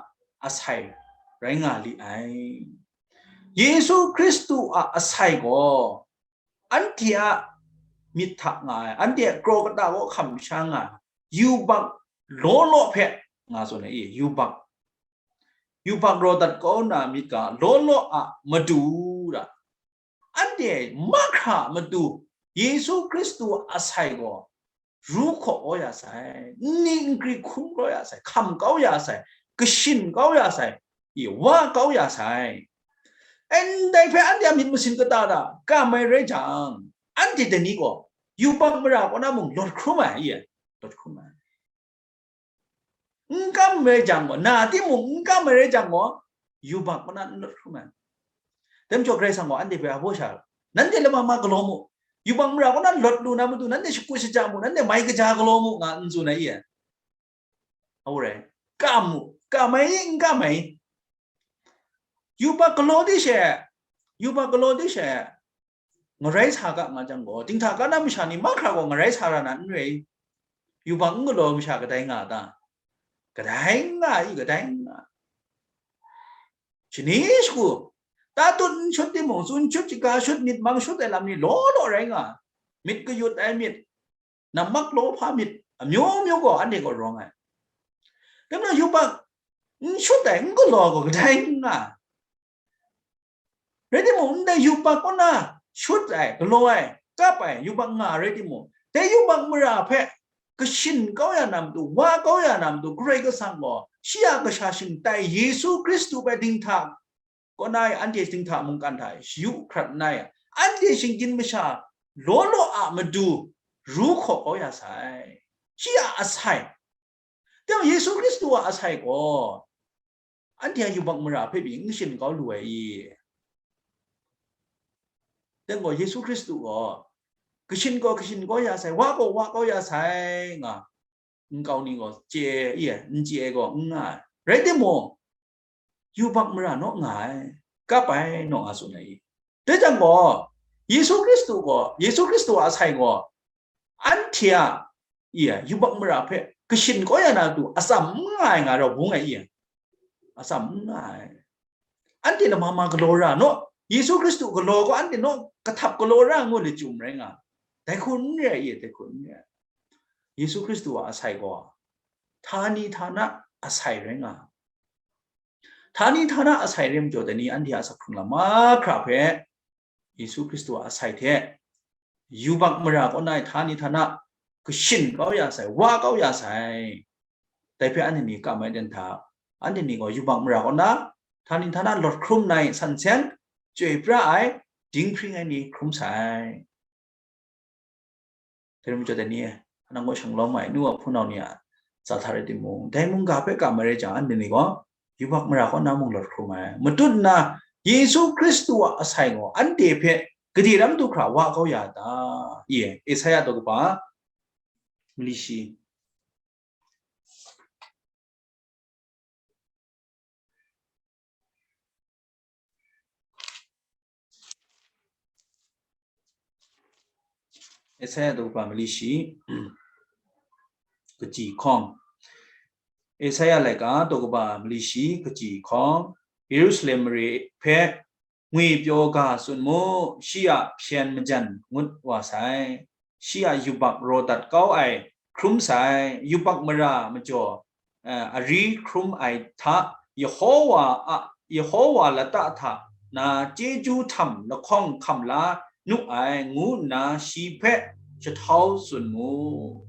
asai rai nga li ai. Yesu Hkristu a asai gaw anhte a myit hta nga ai, anhte a kraw kata kaw hkam sha nga ai, yubak law law hpe nga tsun ai, i, yubak, yubak raw dat kau na myit ga, law law a matu da, anhte mahkra matu Yesu Hkristu a asai gaw ru hkaw kau ya sai, nni nkri hkrum kau ya sai, hkam kau ya sai, kashin kau ya sai, i, wa kau ya sai. Ndai hpe anhte a myit masin kata da kam ai rai jang, anhte dai ni gaw yubak mara kaw na mung lawt hkrum ai, i, lawt hkrum ai. N kam ai rai jang gaw, na timung n kam ai rai jang gaw, yubak kaw na n lawt hkrum ai. Dai majaw Karai Kasang gaw anhte hpe a baw sha, nanhte lama ma galaw mu, yubak mara kaw na lawt lu na matu nanhte shakut shaja mu, nanhte mai kaja galaw mu, nga n tsun ai, i? Aw rai, kam mu, kam ai i, n kam ai i? Yubak galaw di she, yubak galaw di she, ngarai sa ga nga jang gaw, dinghta ga na masha ni mahkra gaw ngarai sa ra na n rai. Yubak n galaw masha kadai nga ta? Kadai nga i, kadai nga. Shani shagu, tatut n shut timung, tsun shut, shaga shut, myit mang shut ai lam ni law law rai nga. Myit kayut ai myit, nammak lawhpa myit, amyu myu gaw anhte gaw rawng ai. Dai majaw yubak n shut ai, n galaw gaw kadai n nga. Rai timung, ndai yubak kaw na shut ai, galaw ai, kap ai yubak nga rai timung, dai yubak mara hpe kashin kau ya na matu, wa kau ya na matu, Karai Kasang gaw shi a kasha shingtai Yesu Hkristu hpe dinghta kaw na e anhte dinghta mungkan hta e shayu hkrat nna e, anhte shinggyim masha law law a matu ru hkaw kau ya sai. Shi a asai, Dai Yesu Hkristu a asai gaw, anhte a yubak mara hpe pyi n kashin kau lu ai i? Dai gaw Yesu Hkristu gaw, kashin gaw kashin kau ya sai, wa gaw wa kau ya sai, nga nkau ni gaw chye ai, i, n chye ai gaw n nga ai. Rai timung, yubak mara naw nga ai, kap ai naw nga tsun ai i? Dai jang gaw, Yesu Hkristu gaw, Yesu Hkristu a asai gaw, anhte a, i, yubak mara hpe kashin kau ya na matu atsam n nga ai nga rau bung ai, i? Atsam n nga ai. Anhte lama ma galaw ra naw, Yesu Hkristu galaw gaw anhte naw kahtap galaw ra ngu lachyum rai nga, dai hku n re ai, i? Dai hku n re ai. Yesu Hkristu a asai gaw, htani htana asai rai nga. Htani htana asai re majaw dai ni anhte a asak hkrung lam mahkra hpe Yesu Hkristu a asai hte yubak mara kaw na e htani htana kashin kau ya sai, wa kau ya sai. Dai hpe anhte ni kam ai dan hta, anhte ni gaw yubak mara kaw na htani htana lawt hkrum na e san seng, chyoi pra ai, dinghpring ai ni hkrum sai. Dai rai majaw dai ni e, nang gaw shanglawm ai nu a hpunau ni a tsa hta rai timung, dai mungga hpe kam ai rai jang, anhte ni gaw yubak mara kaw na mung lawt hkrum ai. Matut nna, Yesu Hkristu a asai gaw anhte hpe gade ram du hkra wa kau ya ta? I, Esaia daw kaba mali shi. Esaia daw kaba mali shi, kaji hkawng. Esaia laika daw kaba mali shi, kaji hkawng. Yerusalem mare hpe ngwi pyaw ga tsun mu, shi a hpyen majan ngut wa sai, shi a yubak raw dat kau ai hkrum sai, yubak mara majaw, eh, ari hkrum ai hta, Yehowa a, Yehowa lata hta na chyeju htam lahkawng hkam la nu ai, ngu nna shi hpe jahtau tsun mu.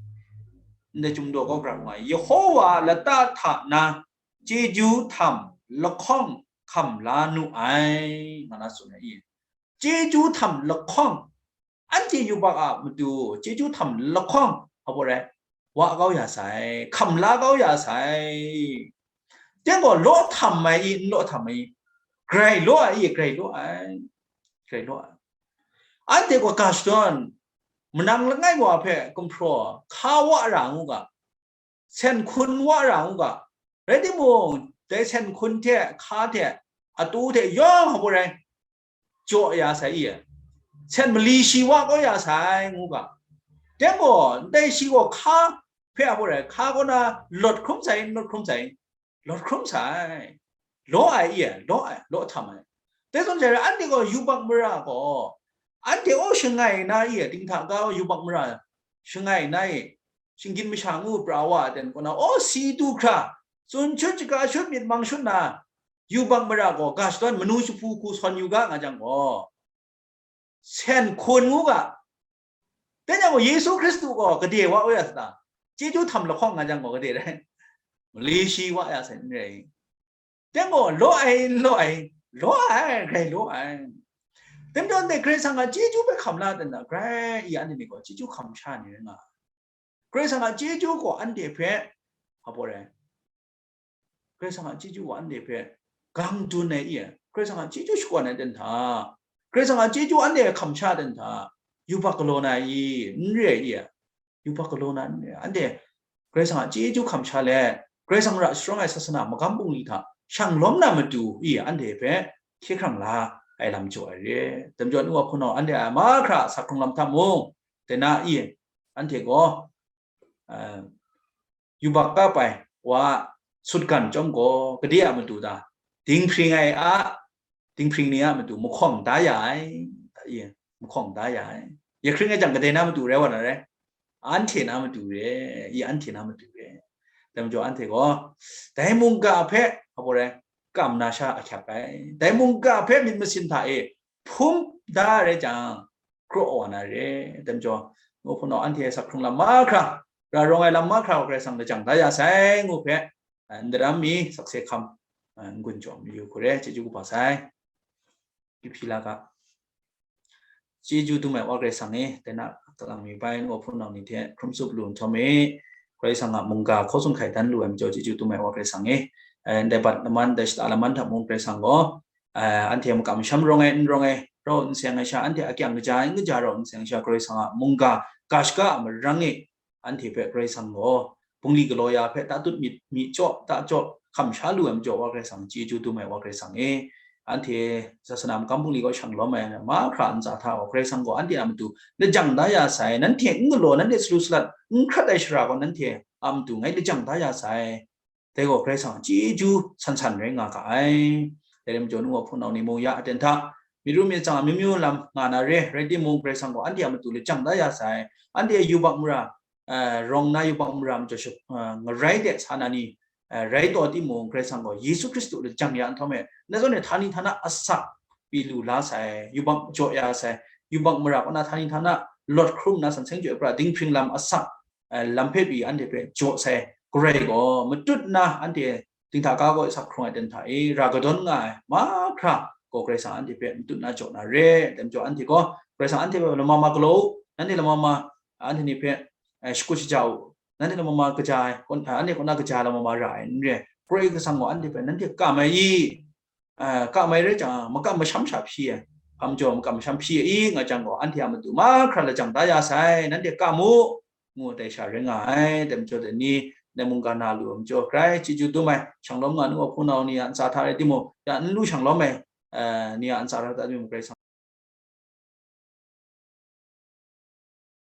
Ndai chyum daw kau pra nga ai, Yehowa lata hta na chyeju htam lahkawng hkam la nu ai, nga na tsun ai i. Chyeju htam lahkawng, anhte yubak a matu chyeju htam lahkawng, a baw rai, wa kau ya sai, hkam la kau ya sai. Teng gaw law htam ai i, n law htam ai i, grai law ai i, grai law ai, grai law ai. Anhte gaw ga shadawn, manang langai wa hpe gumhpraw hka wa ra ngu ga, sen hkun wa ra ngu ga, rai timung, dai sen hkun hte hka hte atu hte yawng a baw rai, jaw ya sai i, sen mali shi wa kau ya sai ngu ga, teng gaw, ndai shi gaw hka hpe a baw rai, hka kaw na lawt hkrum sai, lawt hkrum sai, lawt hkrum sai, law ai i, law ai, law htam ai. Dai zawn jai rai, anhte gaw yubak mara gaw, anhte aw shangai na i, dinghta ga yubak mara shangai na i, shinggyim masha ngu pra wa ai ten kaw na, aw si du hkra, tsun shut, shaga shut, myit mang shut na, yubak mara gaw ga shadawn, manu shahpu hku sawn yu ga nga jang gaw, sen hkun ngu ga. Dai jang gaw, Yesu Hkristu gaw gade wa ya sa ta? Chyeju htam lahkawng nga jang gaw gade rai? Mali shi wa ya sai n rai. Teng gaw, law ai, law ai, law ai, grai law ai. Teng daw ndai Karai Kasang a chyeju hpe hkam la dan da, grai i, anhte ni gaw chyeju hkam sha ni rai nga ai. Karai Kasang a chyeju gaw anhte hpe, a baw rai, Karai Kasang a chyeju gaw anhte hpe gang dun ai i, Karai Kasang a chyeju shakawn ai dan hta, Karai Kasang a chyeju anhte hkam sha dan hta, yubak galaw na i, n re ai i, yubak galaw na n re ai. Anhte Karai Kasang a chyeju hkam sha let, Karai Kasang ra sharawng ai sasana magam bungli hta shang lawm na matu i, anhte hpe hkye hkrang la ai lam jaw ai re. Dai majaw, nu wa hpunau, anhte a mahkra a sak hkrung lam hta mung, dai na i, anhte gaw, ah, yubak kap ai wa sutgan chyawm gaw, gade a matu ta? Dinghpring ai a, dinghpring ni a matu mahkawng da ya ai, da i, mahkawng da ya ai. Ya hkring ai jang, gade na matu rai wa na rai? Anhte na matu re, i, anhte na matu re. Dai majaw, anhte gaw dai mungga hpe, a baw rai, kam na sha ahkyak ai. Dai mungga hpe myit masin hta e hpum da ai rai jang, kraw wa na re. Dai majaw, nu hpunau, anhte sak hkrung lam mahkra, ra rawng ai lam mahkra gaw Karai Kasang lajang da ya sai ngu hpe, ah, n daram mi, sakse hkam, ah, n-gun jaw mayu hku re, chyeju kaba sai. Kihpi la ga. Chyeju dum ai Wa Karai Kasang e, dai na, kalang mi bai, nu wa hpunau ni hte hkrum tsup lu nhtawm e, Karai Kasang a mungga hkaw tsun hkai dan lu ai majaw, chyeju dum ai Wa Karai Kasang e, eh, ndai bat laman, ndai shata laman hta mung Karai Kasang gaw, eh, anhte makam masham rawng ai, n rawng ai, rau n seng ai sha, anhte akyang kaja ai, n kaja rau n seng ai sha, Karai Kasang a mungga ga shaga a marang e, anhte hpe Karai Kasang gaw bungli galaw ya hpe tatut myit, myi chyaw, ta chyaw hkam sha lu ai majaw, Wa Karai Kasang, chyeju dum ai Wa Karai Kasang e, anhte sasana magam bungli gaw shang lawm ai mahkra ntsa hta gaw, Karai Kasang gaw anhte a matu lajang da ya sai, nanhte n galaw, nanhte salu salat n hkrat ai shara gaw, nanhte a matu ngai lajang da ya sai. Dai gaw Karai Kasang a chyeju san san rai nga ga ai. Dai rai majaw, nu wa hpunau ni mung ya aten hta, myit ru myit tsang amyu myu lam nga na re, rai timung, Karai Kasang gaw anhte a matu lajang da ya sai. Anhte yubak mara, eh, rawng na yubak mara majaw shap-, eh, ngarai de sa na ni, eh, rai taw timung, Karai Kasang gaw Yesu Hkristu lajang ya nhtawm e, na zawn e htani htana asak pyi lu la sai, yubak jaw ya sai, yubak mara kaw na htani htana lawt hkrum na san seng jaw pra dinghpring lam asak, eh, lam hpe pyi anhte hpe jaw sai, Karai gaw matut nna anhte dinghta ga gaw sak hkrung ai ten hta e, ra kadawn nga ai mahkra gaw Karai Kasang anhte hpe matut na jaw na re. Dai majaw, anhte gaw Karai Kasang anhte hpe lama ma galaw u, nanhte lama ma, anhte ni hpe, eh, shakut shaja u, nanhte lama ma kaja ai, kaw-, anhte kaw na kaja lama ma ra ai n re. Karai Kasang gaw anhte hpe nanhte kam ai i, ah, kam ai rai jang, makam masham sha hpyi ai, hpa majaw makam masham hpyi ai i nga jang gaw, anhte a matu mahkra lajang da ya sai, nanhte kam u, ngu dai sha rai nga ai. Dai majaw, dai ni, dai mungga na lu ai majaw, grai chyeju dum ai, shang lawm nga nu wa hpunau ni a ntsa hta rai timung, ya n lu shang lawm ai, eh, ni a ntsa hta rai timung, Karai Kasang